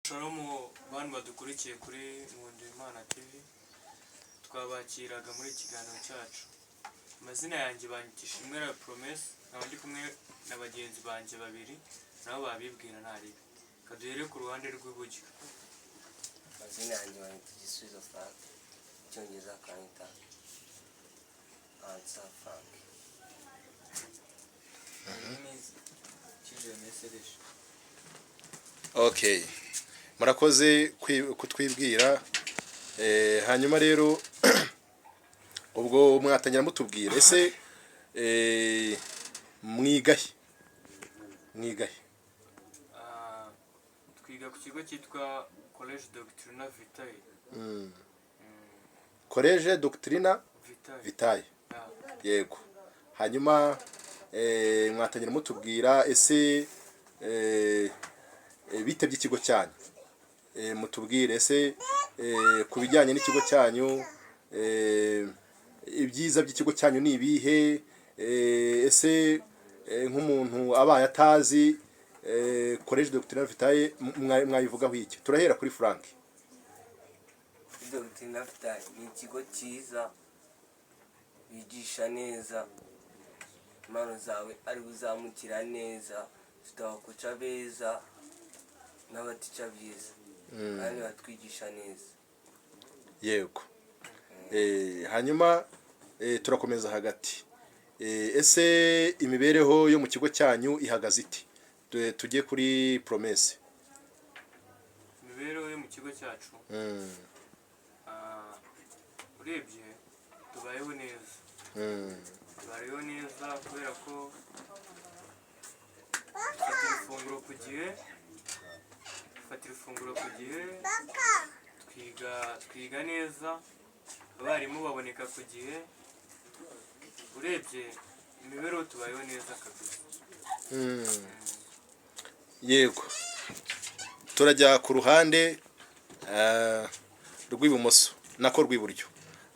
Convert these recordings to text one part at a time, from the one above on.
Shalom bantu badukurikiye kuri Nkundimana TV, twabakiraga muri iki kiganiro cyacu. Amazina yanjye banyita Ishimwe la Promesse, nkaba ndi kumwe na bagenzi banjye babiri, nabo babibwira ntaribi. Kaduhere ku ruhande rw'iburyo. Amazina yanjye banyita Igisubizo Frank, Icyongereza akanyita Ansa Frank. My name is Children Serge. Okay, murakoze kutwibwira. Hanyuma rero ubwo mwatangira mutubwira, ese mwigahe, mwigahe? Ah, twiga ku kigo cyitwa Collège Doctrina Vitae. Collège Doctrina Vitae. Vitae. Yeah. Yego, hanyuma mwatangira mutubwira, ese bite by'ikigo cyanyu? Mutubwire ese ku bijyanye n'ikigo cyanyu, ibyiza by'ikigo cyanyu ni ibihe? Ese nk'umuntu abaye atazi Collège Doctrina Vitae, mwayivugaho iki? Turahera kuri Frank. Doctrina Vitae ni ikigo cyiza, bigisha neza, impano zawe ari buzamukira neza. Dufite abacoach beza n'abateacher beza kandi batwigisha neza. Yego. Hanyuma turakomeza hagati. Ese imibereho yo mu kigo cyanyu ihagaze ite? Tujye kuri Promesse. Imibereho yo mu kigo cyacu, urebye tubayeho neza. Tubayeho neza kubera ko dufatira ifunguro ku gihe, dufatira ifunguro ku gihe, twiga neza, abarimu baboneka ku gihe. Urebye imibereho tubayeho neza kabisa. Yego, turajya ku ruhande rw'ibumoso, nako rw'iburyo.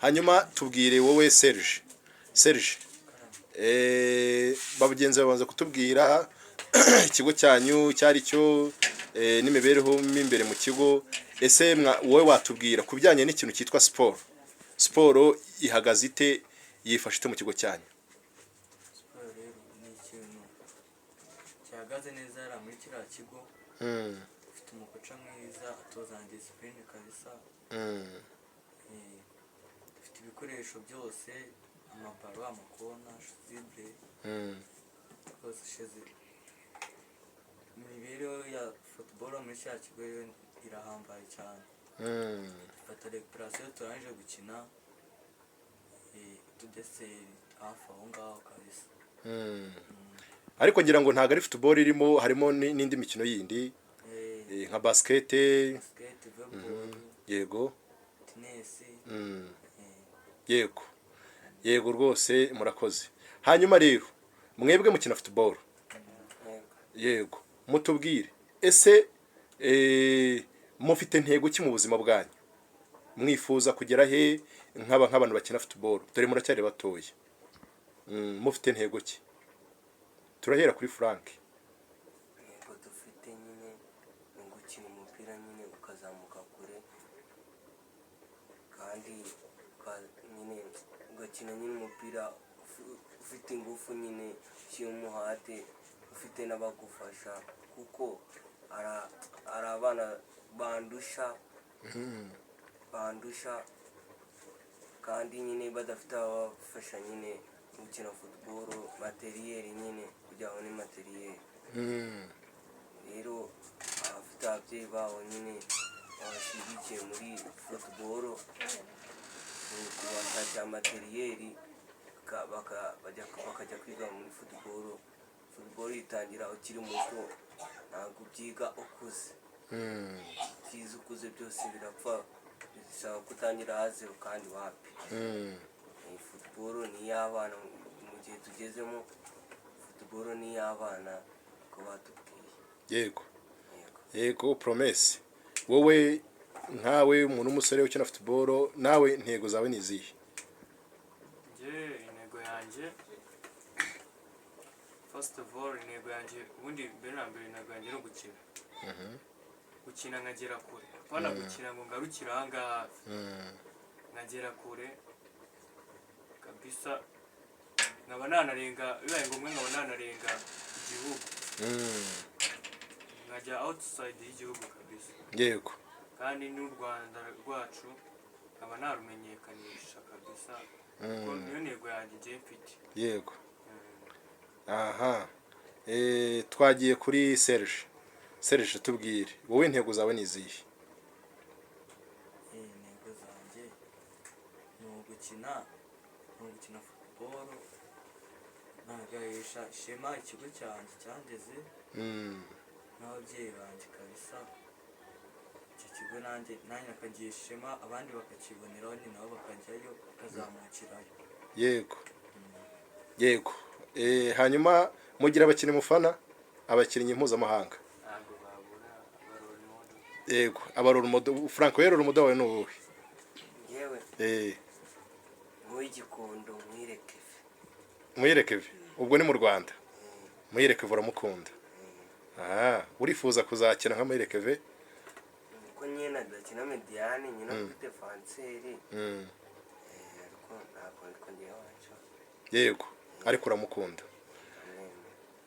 Hanyuma tubwire wowe Serge. Serge, bagenzi babanza kutubwira ikigo cyanyu cyari cyo n'imibereho mo imbere mu kigo. Ese wowe watubwira ku bijyanye n'ikintu cyitwa siporo? Siporo ihagaze ite, yifashe ite mu kigo cyanyu? Siporo rero ni ikintu gihagaze neza hariya muri kiriya kigo. Ufite umucoach mwiza, atoza na discipline kabisa. Dufite ibikoresho byose, amabaro, amakona, chasuble, rwose sheze. Imibereho ya football muri kiriya kigo rero irahambaye cyane. Dufata récupération turangije gukina, utudessert hafi aho ngaho kabisa. Ariko ngira ngo ntabwo ari football irimo, harimo n'indi mikino yindi, nka basket. Basket, volleyball, tennis. Yego rwose, murakoze. Hanyuma rero mwebwe mukina football? Yego. Yego, mutubwire, ese mufite intego ki mu buzima bwanyu? Mwifuza kugera he nk'abantu bakina football? Dore muracyari batoya. Mufite intego ki? Turahera kuri Frank. Intego dufite nyine ni ugukina umupira nyine ukazamuka kure, kandi nyine ugakina nyine umupira ufite ingufu nyine, ushyira umuhate, ufite n'abagufasha, kuko hari abana bandusha kandi nyine badafite ababafasha nyine gukina football, matériel nyine, kugira ngo babone matériel. Rero abafite ababyeyi babo nyine babashyigikiye muri football ni ukubashakira matériel, bakajya kwiga muri football. Football itangira ukiri muto, ntabwo ubyiga ukuze. Byiza ukuze byose birapfa, bisaba kutangira à zéro kandi wapi. Iyi football ni iy'abana mu gihe tugezemo, football ni iy'abana uko batubwiye. Yego. Yego. Yego, Promesse, wowe nkawe umuntu w'umusore ukina football, nawe intego zawe ni izihe? Njye intego yanjye, first of all, intego yanjye ubundi mbere na mbere, intego yanjye ni ugukina. Gukina nkagera kure, apana gukina ngo ngarukire ahangaha hafi. Nkagera kure kabisa, nkaba nanarenga, bibaye ngombwa nkaba nanarenga igihugu, nkajya outside y'igihugu kabisa. Kandi n'u Rwanda rwacu nkaba narumenyekanisha kabisa, kuko niyo ntego yanjye ngiye mfite. Aha, twagiye kuri Serge. Serge, tubwire, wowe intego zawe ni izihe? Intego zanjye ni ugukina football, nagahesha ishema ikigo cyanjye cyandeze n'ababyeyi banjye kabisa. Icyo kigo nanjye nakagiha ishema, abandi bakakiboneraho, ni nabo bakajyayo, bakazamukirayo. Yego. Hanyuma mugira abakinnyi mufana, abakinnyi mpuzamahanga? Ntabwo babura aba role model. Yego, aba role model. Frank, wowe role model wawe ni uwuhe? Yewe, nk'uw'Igikondo, Muhire Kevin. Muhire Kevin, ubwo ni mu Rwanda. Muhire Kevin uramukunda? Ah, urifuza kuzakina nka Muhire Kevin? Kuko nyine adakina médian, nyine kuri défenseur. Ariko ntabwo, ariko ngewe wacu. Yego, ariko uramukunda? Ndamwemera.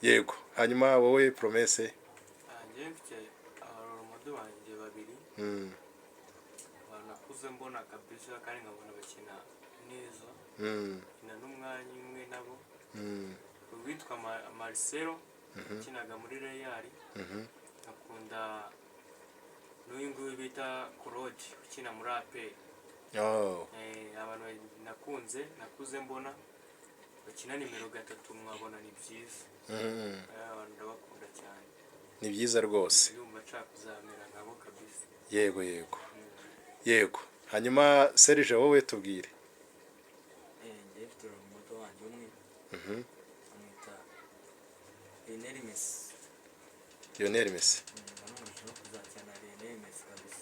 Yego. Hanyuma wowe, Promesse? Njye mfite aba role model banjye babiri, abantu nakuze mbona kabisa kandi nkabona bakina neza, nkina n'umwanya umwe nabo. Uwitwa Marcelo ukinaga muri Real, nkakunda n'uyu nguyu bita Claude ukina muri APR. Oh. Abantu nakunze, nakuze mbona bakina nimero 3, mwabona ni byiza. Abantu ndabakunda cyane. Ni byiza rwose. Ndumva nshaka kuzamera nkabo kabisa. Yego. Hanyuma Serge, wowe tubwire. Njyewe mfite role wanjye umwe, amwita Lionel Messi. Lionel Messi. Nanone no kuzakina Lionel Messi kabisa.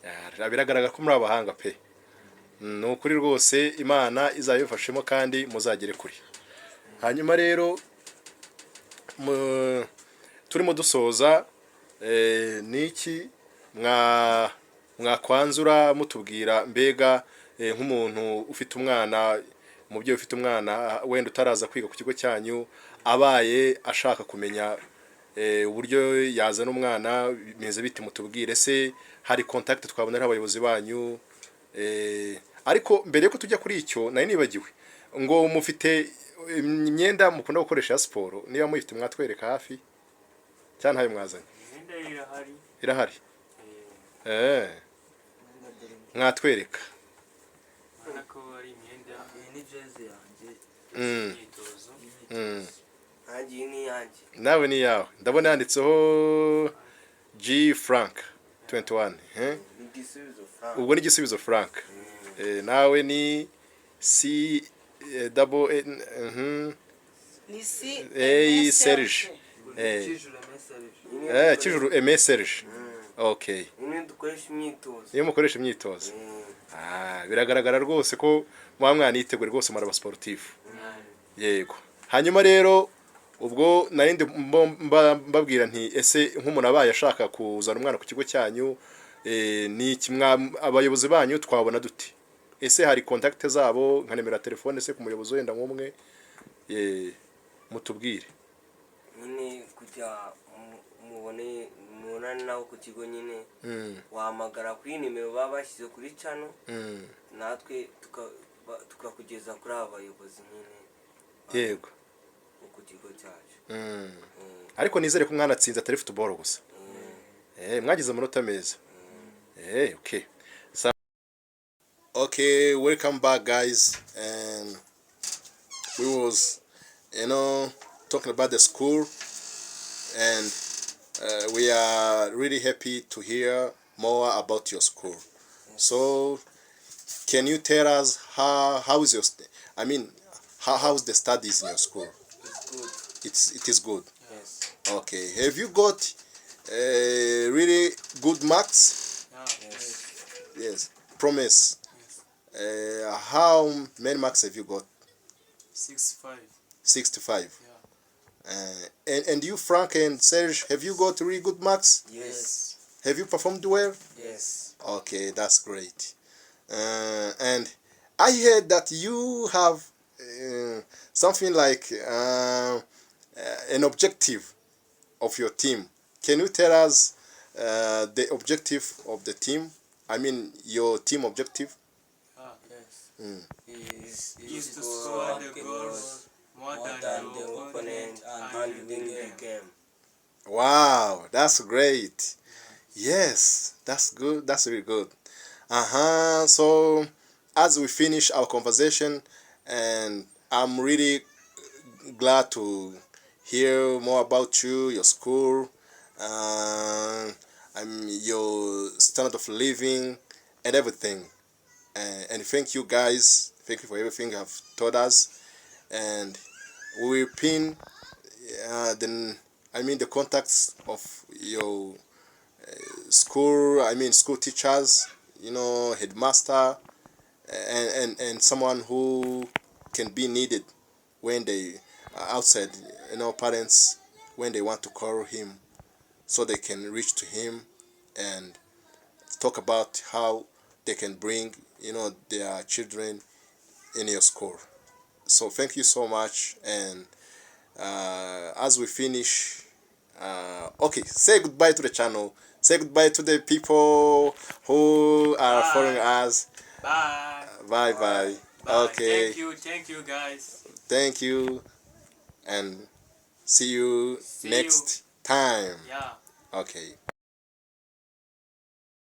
Ya, biragaragara ko muri abahanga pe. Ni ukuri rwose, Imana izabibafashemo kandi muzagere kure. Hanyuma rero turimo dusoza, niki mwakwanzura mutubwira mbega, nk'umuntu ufite umwana, umubyeyi ufite umwana wenda utaraza kwiga ku kigo cyanyu, abaye ashaka kumenya uburyo yazana umwana, bimeze bite? Mutubwire se hari contact twabonera abayobozi banyu? Ariko mbere yuko tujya kuri icyo, nari nibagiwe ngo mufite imyenda mukunda gukoresha ya siporo? Niba muyifite mwatwereka hafi, cyangwa ntayo mwazanye? Imyenda ye irahari. Irahari? Mwatwereka? Urabona ko ari imyenda Iyi ni jezi yanjye y'imyitozo. y'imyitozo. Nanjye iyi ni iyanjye. Nawe ni iyawe, ndabona yanditseho G Frank 21, eh? Ni Igisubizo Frank. Ubwo ni Igisubizo Frank. Nawe ni C double N, Ni C A Serge. Kijuru Serge. Iyi niyo dukoresha- Kijuru Aimé Serge. Okay. Iyi niyo dukoresha imyitozo. Niyo mukoresha imyitozo? Ah, biragaragara rwose ko muba mwaniteguye rwose, muri abasportif. Yego. Hanyuma rero ubwo nari ndi mbabwira nti ese nk'umuntu abaye ashaka kuzana umwana ku kigo cyanyu, ni iki abayobozi banyu twabona dute? Ese hari contact zabo, nka nimero ya telefone se ku muyobozi wenda nk'umwe? Mutubwire. Nyine kujya mubone mubonane nabo ku kigo nyine, wahamagara kuri nimero baba bashyize kuri channel, natwe tukakugeza kuri aba bayobozi nyine bo ku kigo cyacu. Ariko nizere ko mwanatsinze, atari football gusa. Mwagize amanota meza. Okay. So, okay, welcome back, guys. And we was talking about the school, and we are really happy to hear more about your school. So, can you tell us how is your I mean, how's the studies in your school? It's good. It is good. Yes. Okay. Have you got really good marks? Yeah. Yes. Yes. Promise. Yes. How many marks have you got? 65. 65. Yeah. And you, Frank and Serge, have you got really good marks? Yes. Have you performed well? Yes. Okay, that's great. And I heard that you have something like an objective of your team. Can you tell us the objective of the team? I mean, your team objective. Yes. Is to score the goals more than the opponent and win the game. Wow, that's great. Yes, that's good. That's really good. So, as we finish our conversation, and I'm really glad to hear more about you, your school, your standard of living, and everything. And thank you guys. Thank you for everything you have taught us. And we will pin the I mean the contacts of your school. I mean school teachers. Headmaster, and someone who can be needed when they are outside. Parents, when they want to call him, so they can reach to him and talk about how they can bring their children in your school. So thank you so much, and as we finish, okay, say goodbye to the channel, say goodbye to the people who are Bye. Following us. Bye. Bye bye. Bye. Okay. Thank you guys. Thank you, and see you See next time. Yeah. Okay.